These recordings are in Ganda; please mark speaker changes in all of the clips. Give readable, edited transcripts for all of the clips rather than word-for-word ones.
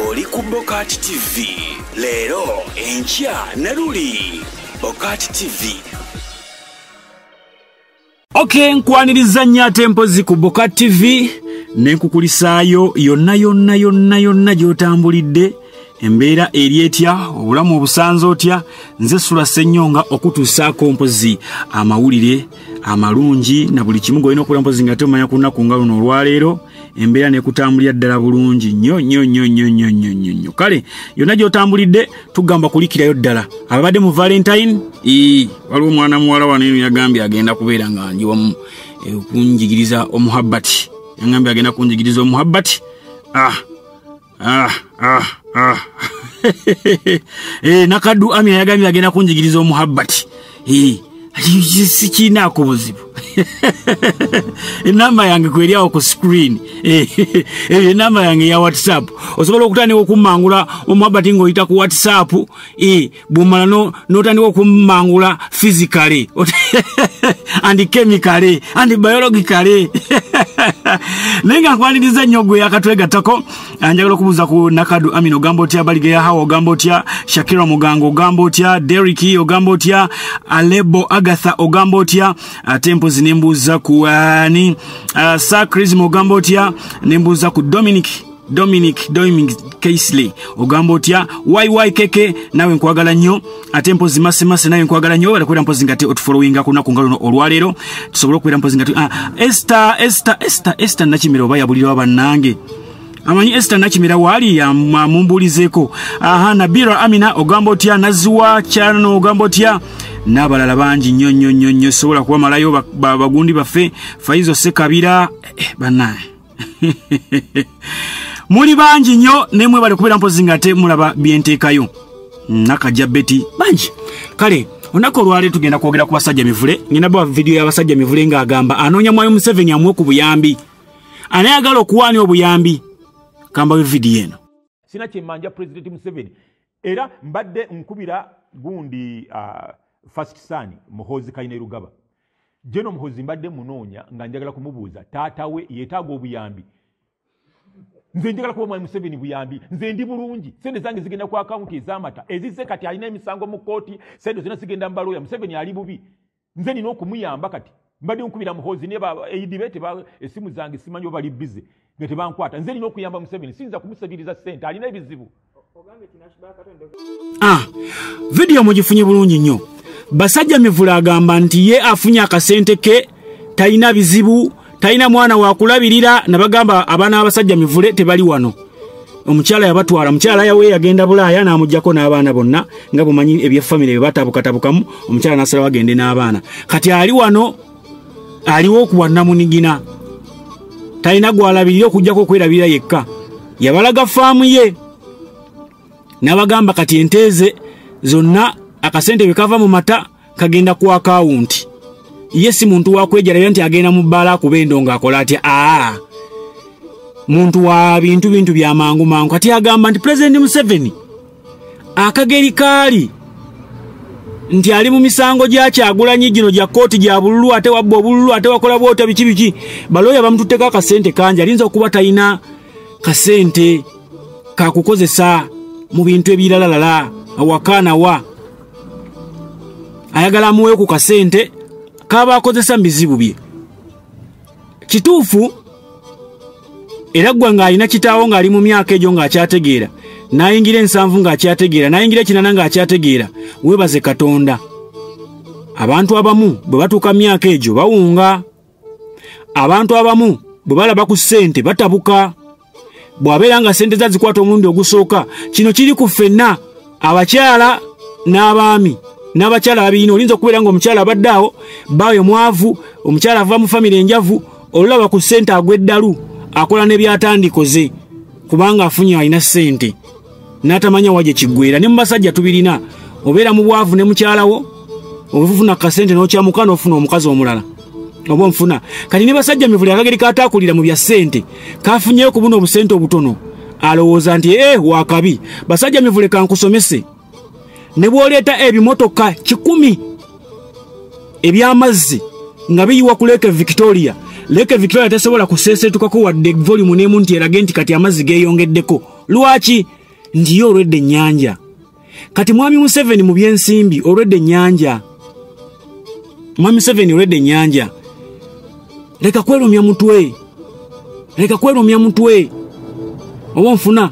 Speaker 1: Oli ku Bokati TV leero, enkya ne luli. Bokati TV.
Speaker 2: Ok, nkwaniriza nnyo ate mpozi ku Bokati TV ne nkukulisaayo yonna yonna yonna yonna gy'otambulidde. Embeera eri etya, obulamu obusanze otya? Nze Sula Ssenyonga okutuusaako mpozi amawulire amalungi na buli kimu g'olina okubeera mpozi nga tomanya ku lunaku nga luno olwaleero, embeera nekutambulira ddala bulungi nnyo nnyo nnyo nnyo nnyo nnyo nnyo nnyo. Kale yonna gy'otambulidde tugamba kulikirayo ddala. Ababadde mu Valentine, waliwo omwana muwala wano eno yagambye agenda kubeera nga ndi wamu kunjigiriza omuhabbati. Yagambye agenda kunjigiriza omuhabbati. Nakaddu Amina yagambye agenda kunjigiriza omuhabbati. Sikirinaako buzibu. Enamba yange kweri awo ku screen. Enamba yange ya WhatsApp. Osobola okutandika okummangula omuhabbati ng'oyita ku WhatsApp, bw'omala n'otandika okummangula physically and chemically and biologically. Naye nga nkwaniriza nnyo gwe akatwegattako. Njagala okubuuza ku Nakadu Amina, ogamba otya? Baligeya Hawa, ogamba otya? Shakira Muganga, ogamba otya? Derrick, ogamba otya? Alebo Agatha, ogamba otya? Ate mpozi ne mbuuza ku ani, Sir Chrism, ogamba otya? Ne mbuuza ku Dominic Casely, ogamba otya? YYKK, nawe nkwagala nnyo. Ate mpozi Mase Mase, nawe nkwagala nnyo. Webale kubeera mpozi nga te otufollowinga ku lunaku nga luno olwaleero, tusobole okubeera mpozi nga Esther Nakimera oba yabulirawa bannange? Amanyi Esther Nakimera waali amumbuulizeeko. Aha, Nabira Amina, ogamba otya? Naziwa Kyano, ogamba otya? N'abalala bangi nnyo nnyo nnyo nnyo, sobola kubamalayo bagundi baffe. Faizo Sekabira, bannange muli bangi nnyo, ne mwebale kubeera mpozi nga ate mulaba byenteekayo. Nakajja Betty, bangi. Kale olunaku olwaleero tugenda kwogera ku basajja mivule. Ngenda bawa vidiyo y'abasajja mivule ng'agamba anoonya Mwayo Museveni amuwe ku buyambi, anayagala okuwaanya obuyambi. Kambawe vidiyo eno.
Speaker 3: Sina kyemmanja President Museveni, era mbadde nkubira gundi first son Muhoozi Kainerugaba. Jeno Muhoozi mbadde munoonya nga njagala kumubuuza taata we yeetaaga obuyambi. Nze njagala kuba Mwami Museveni buyambi, nze ndi bulungi, sente zange zigenda ku akawunti ez'amata ezizze, kati alina emisango mu kkooti, sente zonna zigenda mu balooya. Museveni ali bubi, nze nina okumuyamba. Kati mbadde nkubira Muhoozi ne AID be essimu zange simanyi oba bali busy nga tebankwata. Nze nina okuyamba Museveni, siyinza kumusabiriza ssente, alina ebizibu.
Speaker 2: Vidiyo mugifunye bulungi nnyo. Basajja Mivule agamba nti ye afunye akasente ke, talina bizibu, talina mwana wa kulabirira. Nabagamba abaana b'abasajja Mivule tebali wano. Omukyala yabatwala, omukyala yawe yagenda Bulaaya n'amuggyako n'abaana bonna, nga bumanyi ebyefamire bye batabukatabukamu, omukyala n'asalawo agende n'abaana. Kati ali wano, aliwo okuwa nnamunigina, talina gw'alabirira okuggyako okwerabirira yekka. Yabalaga faamu ye n'abagamba kati ente ze zonna akasente bwe kava mu mata kagenda ku akawunti. Ye si muntu wa kwejalabya nti agenda mu bbaala akuba endo ng'akola atya. Muntu wa bintu bintu bya mangu mangu. Kati agamba nti Pulezidenti Museveni akageri kaali nti ali mu misango gya Kyagulanyi gino gya kkooti gya bululu, ate wabba obululu, ate wakola bw'otya, biki biki, balooya bamututteko akasente kangi, alinza okuba talina kasente kakukozesa mu bintu ebiralalala awaka nawa. Ayagala amuweyo ku kasente kaba akozesa mu bizibu bye. Kituufu, era ggwe ng'alina kitaawo ng'ali mu myaka egyo ng'akyategeera, n'ayingira 70 ng'akyategeera, n'ayingira 80 ng'akyategeera, weebaze Katonda. Abantu abamu bwe batuuka mu myaka egyo bawunga. Abantu abamu bwe balaba ku ssente batabuka. Bw'abeera nga ssente zazikwata omulundi ogusooka, kino kiri ku ffenna abakyala n'abaami n'abakyala ababirina. Oyinza okubeera ng'omukyala abadde awo bbaawe mwavu, omukyala ava mu famire enjavu, olulaba ku ssente agwa eddalu, akola ne by'atandikoze kubanga afunye alina ssente n'atamanya wa gye kiggweera. Ne mu basajja tubirina, obeera mu bwavu ne mukyala wo, ofuna kasente n'okyamuka n'ofuna omukazi omulala oba onfuna. Kati ne basajja Mivule akageri k'ataakulira mu bya ssente kafunyeyo ku buno obusente obutono, alowooza nti wakabi. Basajja Mivule kankusomese, ne bw'oleeta ebimotoka 100 eby'amazzi nga biyiwa ku Lake Victoria, Lake Victoria tesobola kuseeseetukako wadde volume n'emu nti erage nti kati amazzi geeyongeddeko. Lwaki? Nti ye olwedde ennyanja. Kati Mwami Museveni mu byensimbi olwedde ennyanja. Mwami Museveni olwedde ennyanja. Leka kwerumya mutwe. Leka kwerumya mutwe. Oba nfuna.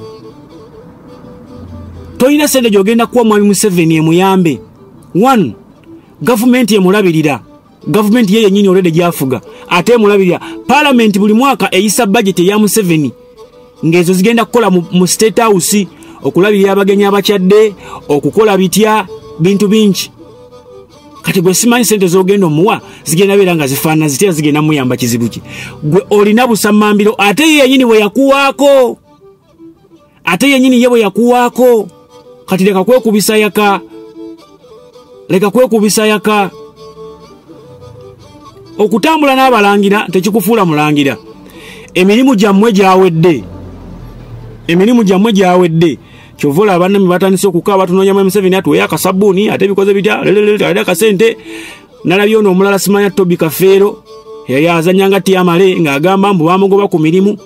Speaker 2: Toyina sente gy'ogenda kuwa Mwami Museveni emuyambe. 1, gavumenti emulabirira. Gavumenti ye yennyini olwedde gy'afuga ate emulabirira. Paalamenti buli mwaka eyisa bajeti eya Museveni ng'ezo zigenda kukola mu State House, okulabirira abagenyi abakyadde, okukola bitya, bintu bingi. Kati gwe simanyi sente z'ogenda omuwa zigenda beera nga zifaanana zitya, zigenda muyamba kizibu ki? Gwe olina busammambiro ate ye yennyini bwe yakuwaako. Ate yennyini ye bwe yakuwaako. Kati leka kwekubisa yaka. Leka kwekubisa yaka. Okutambula n'abalangira tekikufuula mulangira. Emirimu gyammwe gyawedde. Emirimu gyammwe gyawedde. Kyova olaba bannamwe batandise okukaaba, batunoonya Mwami Museveni atuweeyo akasabbuuni, ate bikoze bitya, lelelele, akasente. Nalabye ono omulala simanya Tobi Kafeero, yali azannya nga Tiyamale ng'agamba mbu bamugoba ku mirimu,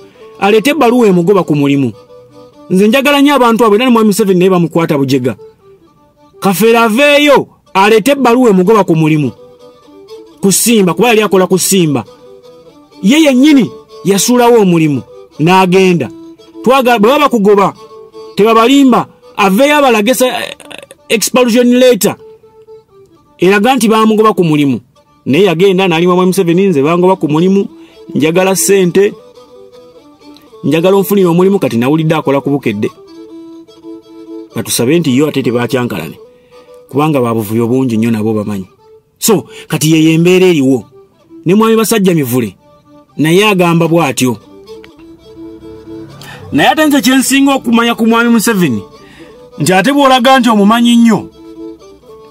Speaker 2: aleete ebbaluwa emugoba ku mulimu. Nze njagala nnyo abantu abo, era ne Mwami Museveni naye bamukwata bujega. Kafeero aveeyo aleete ebbaluwa emugoba ku mulimu ku Simba, kuba yali akola ku Simba. Ye yennyini yasuulawo omulimu n'agenda. Twagala bwe baba kugoba tebabalimba, aveeyo abalage expulsion letter eraga nti bamugoba ku mulimu. Naye yagenda n'alima Mwami Museveni, nze bangoba ku mulimu, njagala ssente, njagala onfunire omulimu. Kati nawulidde akola ku Bukedde. Batusabe nti yo ate tebakyankalane, kubanga babuvuyo bungi nnyo nabo bamanyi. So kati yeyo embeera eriwo. Ne Mwami Basajja Mivule naye agamba bw'atyo. Naye ate nze kye nsinga okumanya ku Mwami Museveni nti ate bw'olaga nti omumanyi nnyo,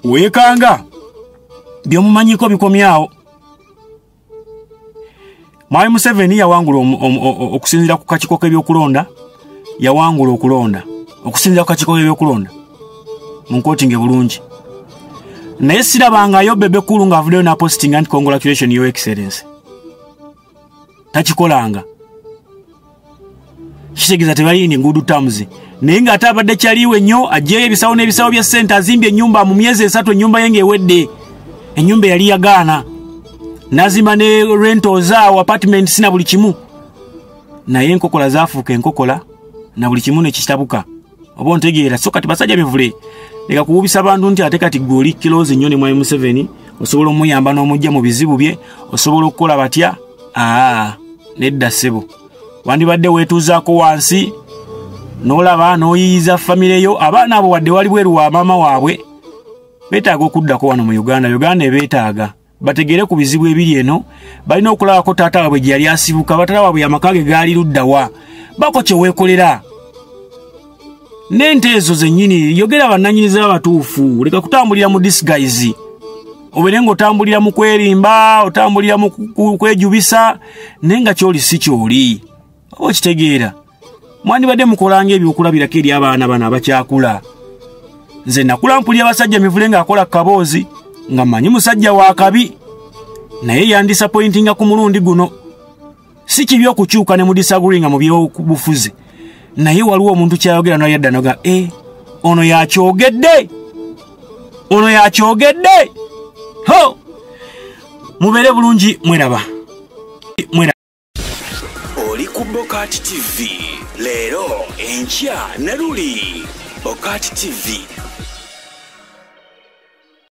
Speaker 2: weekanga by'omumanyiko bikomyawo. Mwami Museveni yawangula okusinziira ku kakiiko k'ebyokulonda, yawangula okulonda okusinziira ku kakiiko k'ebyokulonda mu nkotinge bulungi. Naye sirabangayo Bebe Cool ng'avuddeyo n'apositinga nti congratulation your excellence. Takikolanga. Kitegeeza tebali in good terms. Naye ng'ate abadde kyaliwe nnyo, aggyeyo ebisawo n'ebisawo bya ssente, azimbye ennyumba mu myezi 3, ennyumba ye ng'ewedde. Ennyumba eyali yagaana. N'azimba ne rentals awo, apartments na buli kimu. Naye enkokola zaafuuka enkokola na buli kimu ne kitabuka. Oba ontegeera. So kati Basajja Mivule, leka kuwubisa abantu nti ate kati gwe oli close nnyo ne Mwami Museveni, osobola omuyamba n'omujja mu bizibu bye, osobola okukola batya? Nedda ssebo. Wandibadde weetuuzaako wansi n'olaba n'oyiyiza famire yo. Abaana abo wadde wali bweru wa maama waabwe, beetaaga okuddako wano mu Uganda. Uganda ebeetaaga bategeere ku bizibu ebiri eno. Balina okulabako taata waabwe gye yali asibuka, batala waabwe amaka ge gaali ludda wa. Bako kye weekolera. N'ente ezo zennyini yogera bannannyini z'abatuufu. Leka kutambulira mu disguise. Obeere ng'otambulira mu kwerimba, otambulira mu kwejubisa, naye nga ky'oli si ky'oli. Oba okitegeera. Mwandibadde mukolanga ebyokulabirako eri abaana bano abakyakula. Nze nakula mpulira Basajja Mivule ng'akola kaboozi, nga mmanyi musajja wa kabi, naye yandisappointinga ku mulundi guno. Si kibi okukyuka ne mudisagreeinga mu byobufuzi, naye waliwo omuntu kyayogera n'ayadda noga, ono yakyogedde, ono yakyogedde. Ho! Mubeere bulungi, mweraba.
Speaker 1: Oli ku Bokati TV leero, enkya ne luli. Bokati TV.